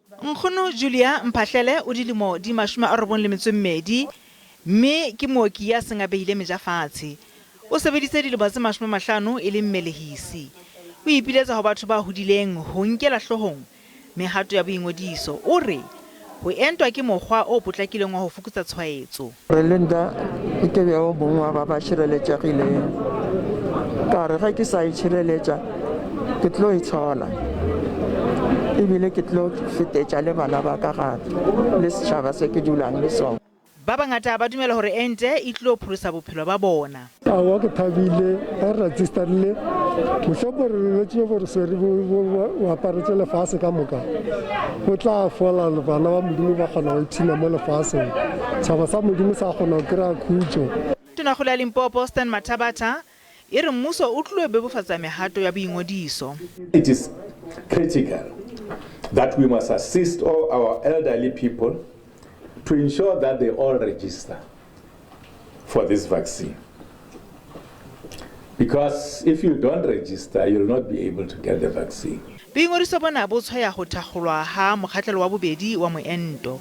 Nkgono Julia Mphahlele o dilemo di 92 mme ke mooki ya seng a behile meja fatshe. O sebeditse dilemo tse 50 e le mmelehisi. O ipiletsa ho batho ba hodileng ho nkela hloohong mehato ya boingodiso. O re ho entwa ke mokgwa o potlakileng wa ho fokotsa tshwaetso. Re le nna ke be o mongwe wa ba ba šireletšegileng. Ka re ge ke sa itšhireletša ke tlo itshola ebile ke tlo fetetša le bana ba ka gape le setšhaba se ke dulang le sona. Ba bangata ba dumela hore ente e tlilo pholosa bophelo ba bona. Aowa ke thabile ge re registerile mohlomong re bolwetši bjo bo re swere bo aparetše lefase ka moka bo tla fola bana ba Modimo ba kgona go ipshina mo lefaseng tšhaba sa Modimo sa kgona go kry-a khutšo. Tonakgolo ya Limpopo Stan Mathabatha e re mmuso o tlilo bebofatsa mehato ya boingodiso. It is critical that we must assist all our elderly people to ensure that they all register for this vaccine. Because if you don't register, you'll not be able to get the vaccine. Boingodiso bona bo tshwaya ho thakgolwa ha mokgahlelo wa bobedi wa moento.